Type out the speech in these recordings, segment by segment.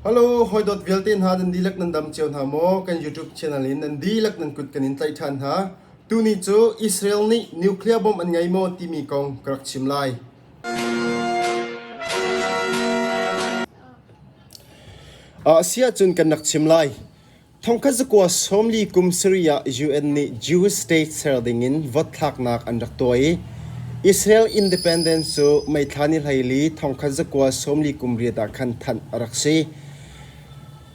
Hello, hawidawt vialte hna nan dihlak nan dam cio hna maw? Kan YouTube channel in nan dihlak nan kut kan in tlaih ṭhan hna. Tuni cu Israel nih nuclear bomb an ngei maw timi kong ka rak chim lai. A si ahcun kan rak chim lai. Thongkhat zakua 40 kum sarih ah UN nih Jewish state ser dingin vote thlaknak an rak tuah i Israel independence cu May thla ni 14 thongkhat zakua 40 kum riat ah khan thanh a rak si.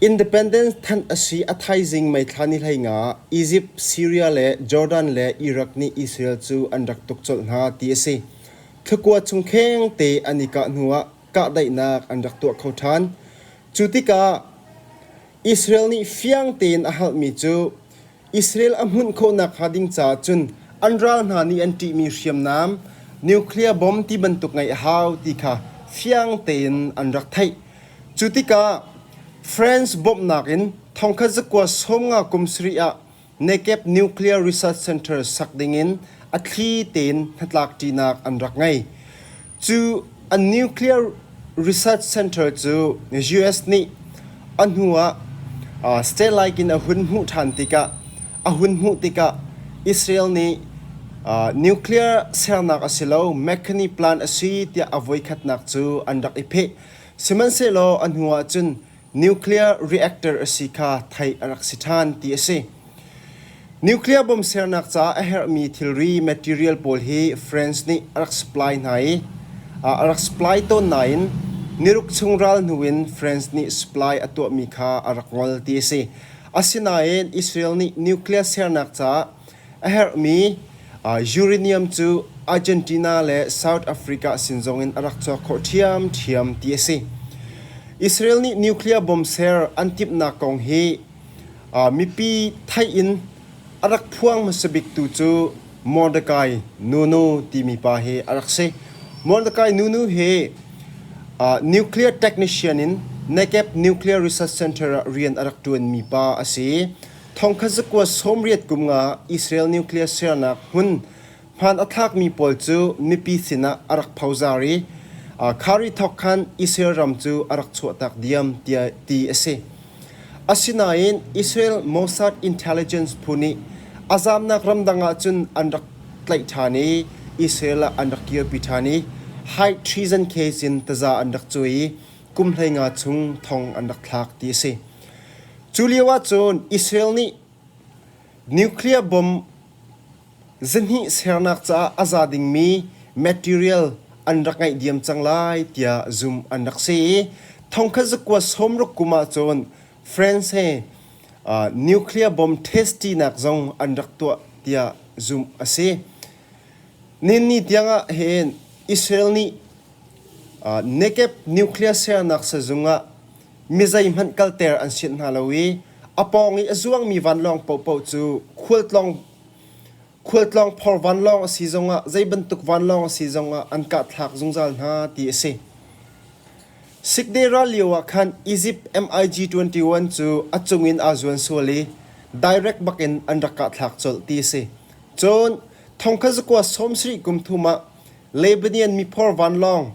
Independence thanh a si a thaizing May thla ni 15 ah Egypt, Syria le Jordan le Iraq nih Israel cu an rak tuk colh hna ti a si. Thlakua chung kheng te an i kah hnuah kahdaihnak an rak tuah kho ṭhan. Cu tikah Israel nih fiang tein a halmi cu Israel a hmunh khawhnak hnga ding caah cun an ral hna nih an ṭihmi hriamnam nuclear bomb ti bantuk ngeih a hau ti kha fiang tein an rak theih. Cu tikah France bawmhnak in thongkhat zakua 50 kum sarih ah Negev Nuclear Research Center sak dingin a thli tein hnatlakṭinak an rak ngei. Cu an nuclear research center cu US nih a hnu ah satellite in a hun hmuh ṭhan tikah a hun hmuh tikah Israel nih nuclear sernak a si lo, mechanic plant a si tiah a voikhatnak cu an rak i pheh. Sihmanhsehlaw a hnu ah cun nuclear reactor a si kha theih a rak si ṭhan ti a si. Nuclear bomb sernak caah a herhmi thilri material pawl hi France nih a rak supply hna i a rak supply tawn nain niruk chung ral hnu in France nih supply a tuahmi kha a rak ngol ti a si. Asinain Israel nih nuclear sernak caah A herhmi uranium cu Argentina le South Africa sin zongin a rak cawk khawh ṭhiamṭhiam ti a si. Israel nih nuclear bomb ser an timhnak kong hi mipi theih in a rak phuang hmasa biktu cu Mordecai Nunu timi pa hi a rak si. Mordecai Nunu hi nuclear technician in Negev Nuclear Research Center ah rian a rak ṭuanmi pa a si. Thongkhat zakua 80 kum nga Israel nuclear sernak hmun hmaan a thlakmi pawl cu mipi sinah a rak phozar i Khari thawk khan Israel ram cu a rak chuahtak diam tiah ti a si. Asinain Israel Mossad intelligence phu nih a zamnak ramdang ah cun an rak tlaih ṭhan i Israel ah an rak kirpi ṭhan i high treason case in taza an rak cuai i kum 15 chung thong an rak thlak ti a si. Cu lio ahcun Israel nih nuclear bomb zahnih sernak caah a za dingmi material an rak ngeih diam cang lai tiah zumh an rak si i thongkhat zakua 60 kum ahcun France he nuclear bomb testinak zong an rak tuah tiah zumh a si. Ninni tiangah hin Israel nih Negev nuclear sernak sazung ah mi zeihmanh kalter an sianh hna lo i a pawng i a zuangmi vanlawng paohpaoh cu khualtlawng khualtlawng phor vanlawng a si zongah zei bantuk vanlawng a si zongah an kahthlak zungzal hna ti a si. Sikde ral lio ah khan Egypt MiG-21 cu a cungin aa zuan sual i direct bakin an rak kahthlak colh ti a si. Cun thongkhat zakua 70 kum thum ah Lebanon miphor vanlawng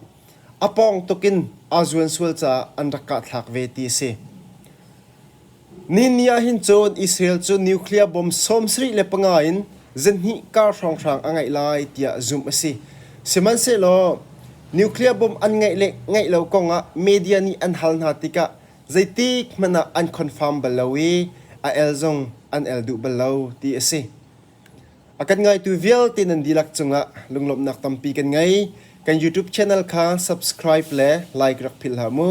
a pawng tuk in aa zuan sual caah an rak kahthlak ve ti a si. Ni ah hin cun Israel cu nuclear bomb 75 in zahnih kar hrawnghrang a ngeih lai tiah zumh a si. Sihmanhsehlaw nuclear bomb an ngeih le ngeih lo kongah media nih an hal hna tikah zeitik hmanh ah an confirm bal lo i a el zong an el duh bal lo ti a si. A kan ngaitu vialte nan dihlak cungah lunglawmhnak tampi kan ngei. Kan YouTube channel kha subscribe le like rak philh hlah mu.